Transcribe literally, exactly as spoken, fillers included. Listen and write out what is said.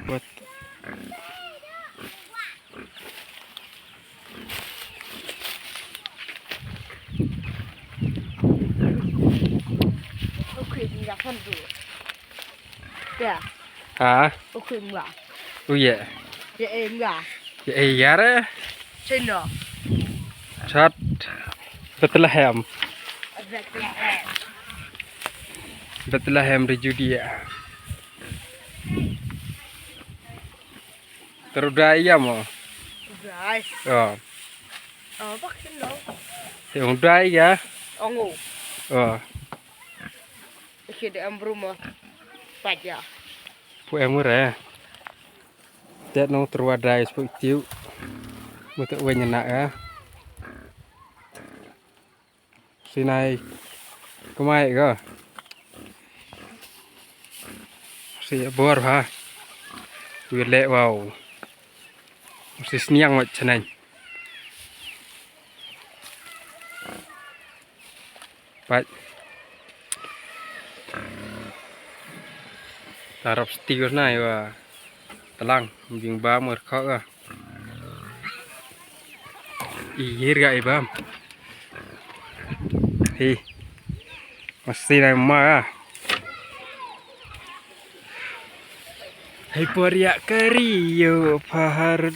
What? Okay, ni dah kan tu. Ya, Ha? Okay, mula. Uye. Ya, eh, mula. Ya, eh, yare. China. Chat. Bethlehem. Bethlehem. Bethlehem di Judea. Terudai ya mo. Dai. Oh. Oh, bak sino. Yang dai ya. Ongo. Oh. Isi de ambruma. Paja. Pu emur eh. Tet nong terwadai sepuk tiu. Mutuk wenyena ya. Sinai. Kumai ka. Si bor ha. Wile wow. Si sniang wat chanai. Pat. Tarap stigos na iwa. Talang, jing ba mer kha ka. Ihir ga ibam. Hi. Mesti na ma ka. Hai poria kari yo paharut